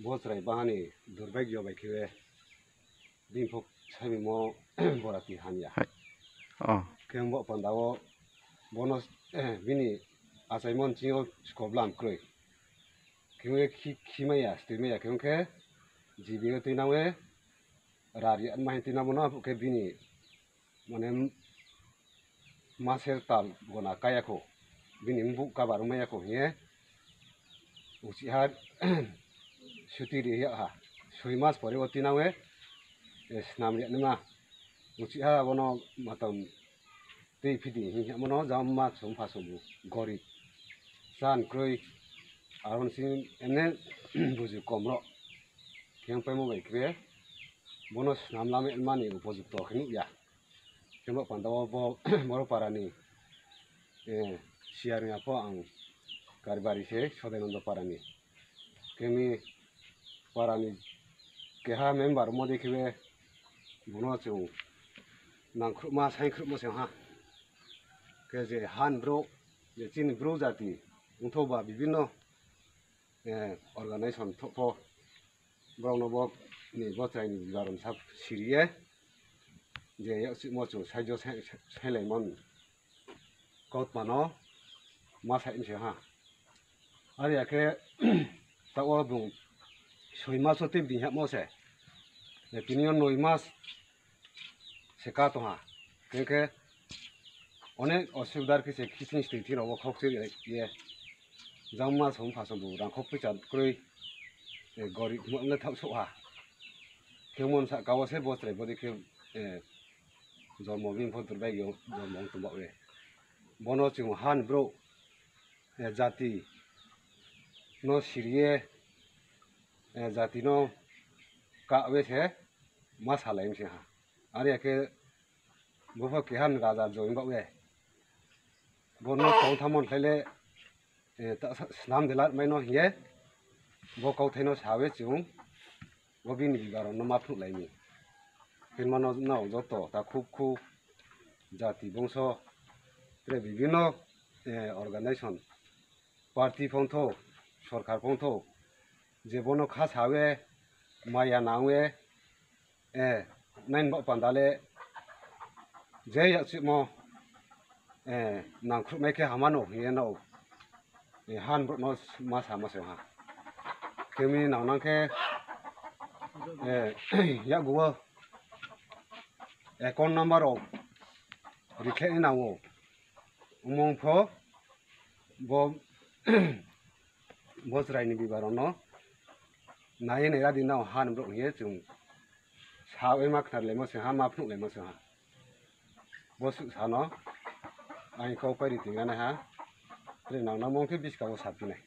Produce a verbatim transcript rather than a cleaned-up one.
Bo chrai baha ni durbagyo bai khe bini pho saimimo borati hamya. Khe bo panda wo bono bini achaimo ni ching yo skoblam kroi. Khe ong khe khi, khimai ya, stoimai ya, khe ong khe G B yo tuinang ye, rari ma hing tuinang mo no, abo khe bini, mane, maser tal gona kaya khou, bini mbuh kabar mai ya khou hing ye, uchih ha suti ri yag ha, soi mas pore wo tuinang ye, snam ri naima, uchih ha abo no matam tui phidi hing yagmo no, jang ma song pha song bu gorib, chan kroi, aro ni sing emne buzu kom ro, khe ong paimo bai khe, bono snam lama mani upojukto khe nuh ya. Khe bo panda wo bo, boro para ni, siar ya pho ang Karibari se, Sodainondo para ni. Khe mi para ni keha member mo dei khe be, bono chung nangkhruhma, saingkhruhmo se ha. Khe je ha ni brouh, je chini bru jati, ongthouh ba bibhinno, organization thouh pho, brao no bo ni bo chrai ni bibaron sa siri ye, je yakchuhmo chung saijo sa-, sailaimo ni kautma no ma sai mi se ha. Are ya khe, taoh wo bung soi mas wo tei bini hamo se, tini yo noi mas se ka tong ha. Khe khe onek osubidar khe se khiching stoi thing rao wo khokchoi ye, jang ma song pha song bu rangkho poicha kroi, gorib mo le thaoh souh ha. Khe mon sahka wo se bo chrai bo dei khe, jormo bini pho durbagyo jormo ong tong baoh ye. Bono chung ha ni brouh, jati no siri ye, jati no kah ye se ma salai mi se ha. Are ya khe bo pho keha ni raja join baoh ye. Bono tongthamo ni khlai le, ta sa-, snam de lat mai no hing ye, bo kauthai no sa ye chung, bo bini bibaron no ma phnuhlai mi. Khe ma no nrao joto takhu khu, jati bongso, tre bibhinno, organization, party phongthou, sorkar phongthou, je bono kha sa ye, maya nang ye, nai ni baoh panda le, je yakchuhmo, nangkhruhmai khe hama no hing ye nrao, ha ni brouh no ma samo se ha. Khe mi nangnang khe, yakgu wo account number rao rikhlai nai nang ou. Omong pho bo, bo chrai ni bibaron no nai ye naira di nrao ha ni brouh hing ye chung sa ye ma khnarlaimo se ha, ma phnuhlaimo se ha. Bo suh sa no ang kau pai ri tingra nai ha. Tre nangnangmo khe buskang wo saphi nai.